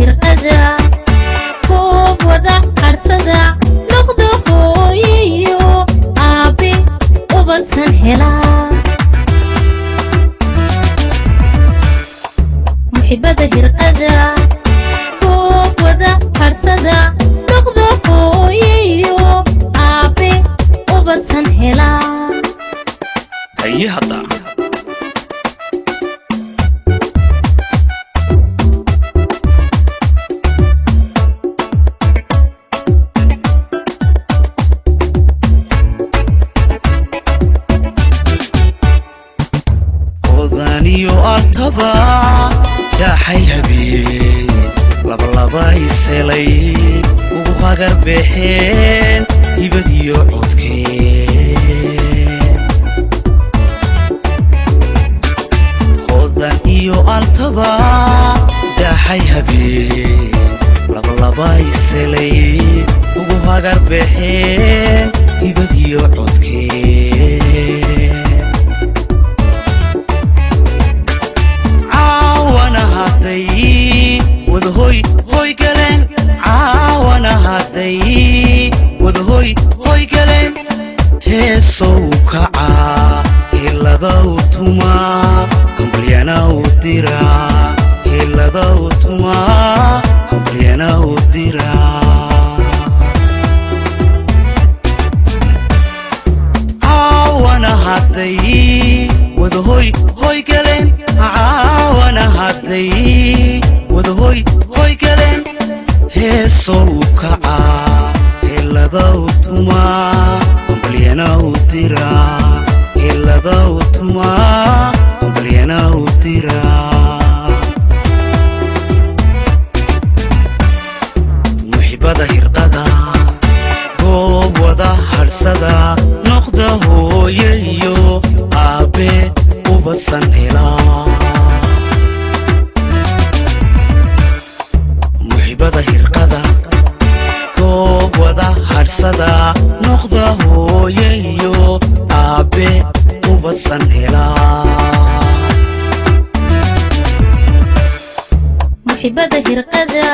Hirqada, goob wada harsada, noqda hooyiyo aabe ubadsan helaa. Muxibada hirqada, goob wada harsada, noqda hooyiyo aabe ubadsan helaa. Haye hadda. Odaniyo altaba dhaaxay habeen labalaba iselay ugu hagar baxeen hibadiyo codkeen. Hodan iyo altaba dhaaxay habeen labalaba iselay ugu hagar baxeen hibadiyo codkeen. Caawana hadday wada hoy hoy galeen, caawana hadday wada hoy hoy galeen, heesow kacaa, hiladow tumaa, hambalyana u diraa, hiladow tumaa, hambalyana u diraa. Caawana hadday wada hoy hoy galeen, caawana hadday wada hoy hoy galeen, heesow kacaa, hiladow tumaa, hambalyana u diraa, hiladow tumaa, hambalyana u diraa. Muxibada hirqada, goob wada hadhsada, noqda hooye iyo aabbe ubadsan helaa. Muxibada hirqada, goob wada hadhsada, noqda hooye iyo aabbe ubadsan helaa. Muxibada hirqada,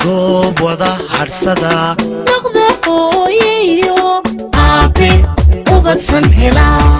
goob wada hadhsada, noqda hooyiyo aabe ubadsan helaa.